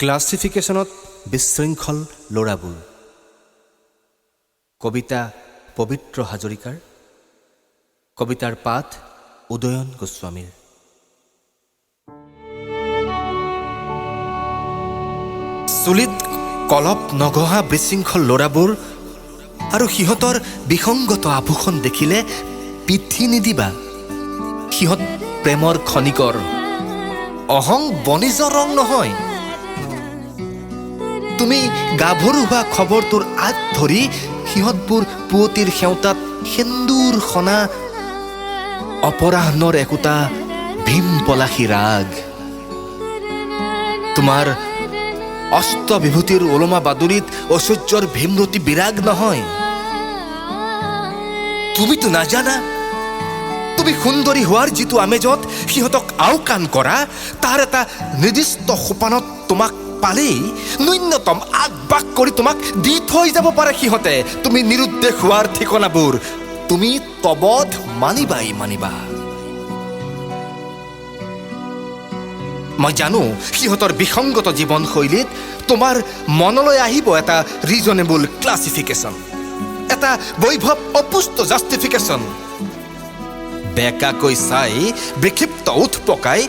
ক্লাছিফিকেশ্যনত বিশৃংখল ল'ৰাবোৰ। কবিতা পবিত্ৰ হাজৰিকাৰ, কবিতাৰ পাঠ উদয়ন গোস্বামীৰ। চুলিত কলপ নঘহা বিশৃংখল ল'ৰাবোৰ আৰু সিহঁতৰ বিসংগত আভূষণ দেখিলে পিঠি নিদিবা। সিহঁত প্ৰেমৰ খনিকৰ, অহং বণিজৰ ৰং নহয়। তুমি গাভৰু হোৱা খবৰটোৰ আঁত ধৰি সিহঁতবোৰ পুৱতিৰ সেওঁতাত সেন্দুৰ সনা অপৰাহ্নৰ একোটা ভীমপলাশী ৰাগ। তোমাৰ অস্ত বিভূতিৰ ওলমা বাদুলিত ঐশ্বৰ্যৰ ভীমৰতী বিৰাগ নহয়। তুমিতো নাজানা, তুমি সুন্দৰী হোৱাৰ যিটো আমেজত সিহঁতক আওকাণ কৰা, তাৰ এটা নিৰ্দিষ্ট সোপানত তোমাক পালেই ন্যূনতম আগ বাগ কৰি তোমাক দি থৈ যাব পাৰে সিহঁতে। তুমি নিৰুদ্দেশ হোৱাৰ ঠিকনাবোৰ তুমি তবধ মানিবাই মানিবা। মই জানো সিহঁতৰ বিসংগত জীৱনশৈলীত তোমাৰ মনলৈ আহিব এটা ৰিজনেবল ক্লাছিফিকেশ্যন, এটা বৈভৱ অপুষ্ট জাষ্টিফিকেশ্যন। বেকাকৈ চাই বিক্ষিপ্ত উঠ পকাই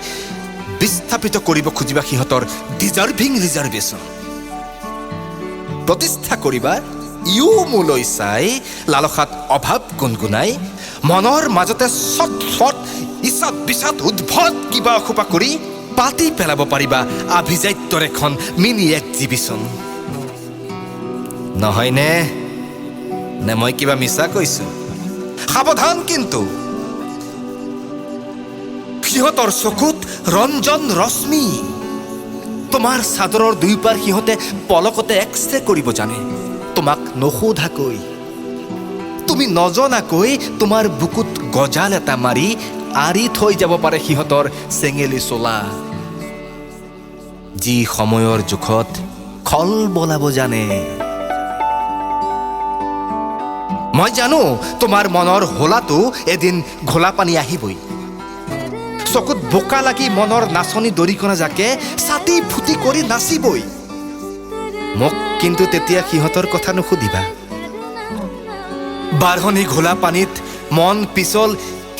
বিস্থাপিত কৰিব খুজিবা সিহঁতৰ ডিজাৰ্ভিং ৰিজাৰ্ভেশ্যন। প্ৰতিষ্ঠা কৰিবা ইও মোলৈ চাই লালসাত অভাৱ গুণগুণাই মনৰ মাজতে চটফট ইচাত বিচাত উদ্ভট কিবা অসোপা কৰি পাতি পেলাব পাৰিবা আভিজাত্যৰ এখন মিনি এক্সিবিশ্যন। নহয়নে? নে মই কিবা মিছা কৈছো? সাৱধান কিন্তু, সিহঁতৰ চকুত ৰঞ্জন ৰশ্মি। তোমাৰ চাদৰৰ দুয়োপাৰ সিহঁতে পলকতে এক্সৰে কৰিব জানে, তোমাক নোসোধাকৈ। তুমি নজনাকৈ তোমাৰ বুকুত গজাল এটা মাৰি আঁৰি থৈ যাব পাৰে সিহঁতৰ চেঙেলী চোলা, যি সময়ৰ জোখত খল বলাব জানে। মই জানো তোমাৰ মনৰ হোলাটো এদিন ঘোলা পানী আহিবই। চকুত বোকা লাগি মনৰ নাচনী দৰিকণা জাকে ছাতি ফুটি কৰি নাচিবই। মোক কিন্তু তেতিয়া সিহঁতৰ কথা নুসুধিবা। বাঢ়নি ঘোলা পানীত মন পিছল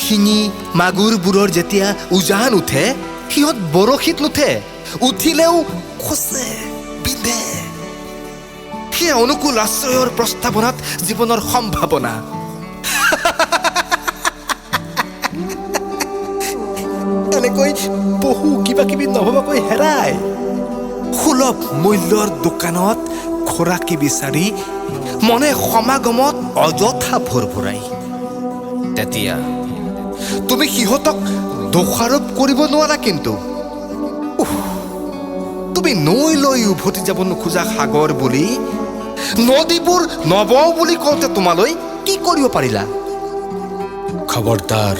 শিঙি মাগুৰবোৰৰ যেতিয়া উজান উঠে, সিহঁত বৰশীত নুঠে, উঠিলেও খোচে বিন্ধে। সেই অনুকূল আশ্ৰয়ৰ প্ৰস্তাৱনাত জীৱনৰ সম্ভাৱনা। এনেকৈ বহু কিবা কিবি নভবাকৈ হেৰাই সুলভ মূল্যৰ দোকানত খোৰাকি বিচাৰি মনে সমাগমত অযথা ভৰ ভৰাই। তেতিয়া তুমি সিহঁতক দোষাৰোপ কৰিব নোৱাৰা কিন্তু। তুমি নৈ লৈ উভতি যাব নোখোজা সাগৰ বুলি, নদীবোৰ নবওঁ বুলি কওঁতে তোমালৈ কি কৰিব পাৰিলা? খবৰদাৰ,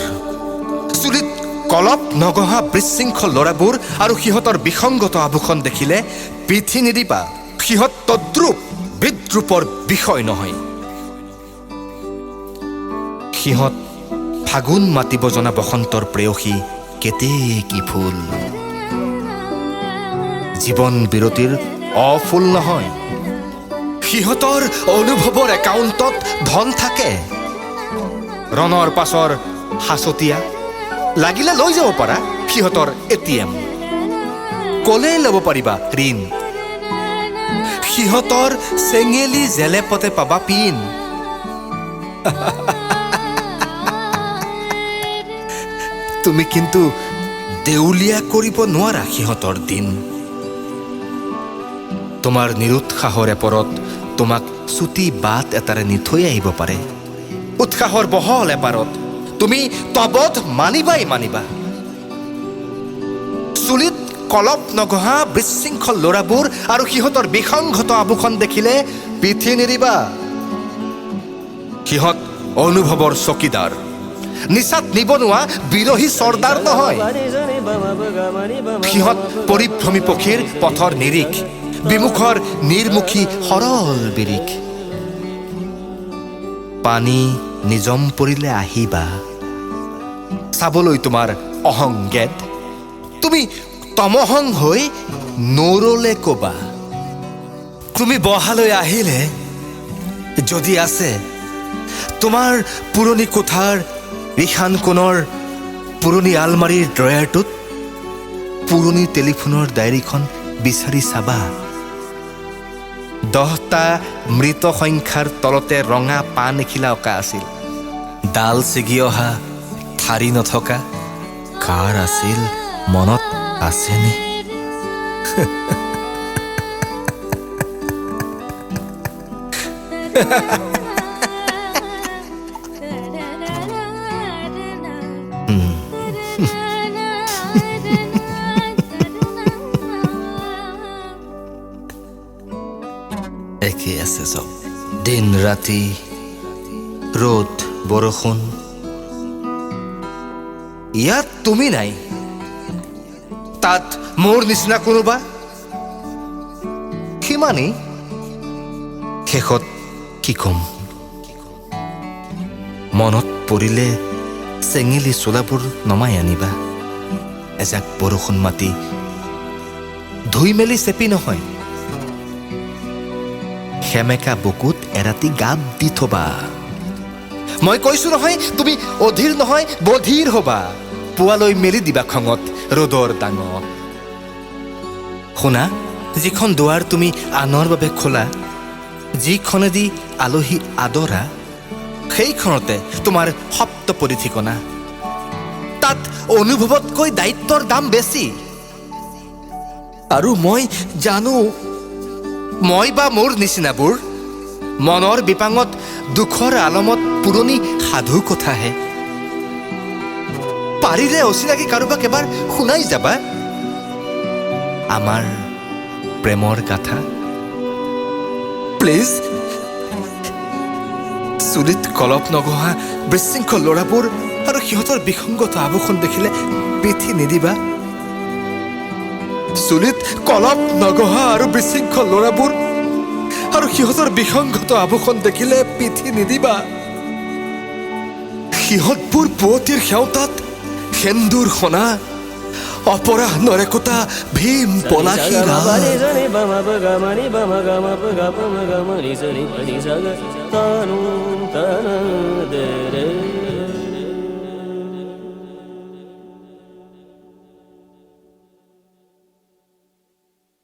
চুলিত কলপ নগহা বিশৃংখল ল'ৰাবোৰ আৰু সিহঁতৰ বিসংগত আভূষণ দেখিলে পিঠি নিদিবা। সিহঁত তদ্ৰূপ বিদ্ৰূপৰ বিষয় নহয়। সিহঁত ফাগুন মাতিব জনা বসন্তৰ প্ৰেয়সী কেতেকী ফুল, জীৱন বিৰতিৰ অফুল নহয়। সিহঁতৰ অনুভৱৰ একাউণ্টত ধন থাকে, ৰণৰ পাছৰ সাঁচতীয়া লাগিলে লৈ যাব পাৰা সিহঁতৰ এটিএম, ক'লেই ল'ব পাৰিবা ঋণ। সিহঁতৰ চেঙেলী জেলেপতে পাবা পিন। তুমি কিন্তু দেউলীয়া কৰিব নোৱাৰা সিহঁতৰ দিন। তোমাৰ নিৰুৎসাহৰ এপৰত তোমাক চুটি বাট এটাৰে নিথৈ আহিব পাৰে। উৎসাহৰ বহল এপাৰত তুমি তবধ মানিবাই মানিবা। চুলিত কলপ নঘহা বিশৃংখল ল'ৰাবোৰ আৰু সিহঁতৰ বিসংগত আভূষণ দেখিলে পিঠি নিদিবা। সিহঁত অনুভৱৰ চকীদাৰ, নিচাত নিবনুৱা বিৰহী চৰ্দাৰ নহয়। সিহঁত পৰিভ্ৰমী পক্ষীৰ পথৰ নিৰীখ, বিমুখৰ নিৰ্মুখী সৰল বিৰিখ। পানী নিজম পৰিলে আহিবা চাবলৈ তোমাৰ অহংগেদ। তুমি তমহং হৈ নৰলে ক'বা। তুমি বহালৈ আহিলে যদি আছে তোমাৰ পুৰণি কোঠাৰ ঈশান কোণৰ পুৰণি আলমাৰীৰ ড্ৰয়াৰটোত পুৰণি টেলিফোনৰ ডায়েৰীখন বিচাৰি চাবা। 10টা মৃত সংখ্যাৰ তলতে ৰঙা পাণ এখিলা অঁকা আছিল। ডাল ছিগি অহা ঠাৰি নথকা কাৰ আছিল মনত আছেনে? একে আছে চব, দিন ৰাতি, ৰ'দ বৰষুণ। ইয়াত তুমি নাই, তাত মোৰ নিচিনা কোনোবা। সিমানেই। শেষত কি ক'ম, মনত পৰিলে চেঙেলি চোলাবোৰ নমাই আনিবা। এজাক বৰষুণ মাতি ধুই মেলি চেপি নহয়, সেমেকা বুকুত এৰাতি গাপ দি থবা। মই কৈছো নহয়, তুমি অধীৰ নহয় বধিৰ হবা। পুৱালৈ মেলি দিবা খঙত ৰ'দৰ ডাঙত। শুনা, যিখন দুৱাৰ তুমি আনৰ বাবে খোলা, যিখনেদি আলহী আদৰা, সেইখনতে তোমাৰ সপ্তপদী ঠিকনা। তাত অনুভৱতকৈ দায়িত্বৰ দাম বেছি। আৰু মই জানো, মই বা মোৰ নিচিনাবোৰ মনৰ বিপাঙত দুখৰ আলমত পুৰণি সাধু কথাহে। পাৰিলে অচিনাকি কাৰোবাক এবাৰ শুনাই যাবা আমাৰ প্ৰেমৰ গাথা। প্লিজ, চুলিত কলপ নঘহা বিশৃংখল ল'ৰাবোৰ আৰু সিহঁতৰ বিসংগত আভূষণ দেখিলে পিঠি নিদিবা। চুলিত কলপ নঘহা আৰু বিশৃংখল ল'ৰাবোৰ আৰু সিহঁতৰ বিসংগত আভূষণ দেখিলে পিঠি নিদিবা। সিহঁতবোৰ পুৱতিৰ সেওঁতাত সেন্দুৰ সনা অপৰাহ্নৰ একোটা ভীম পলাশী। ৰে।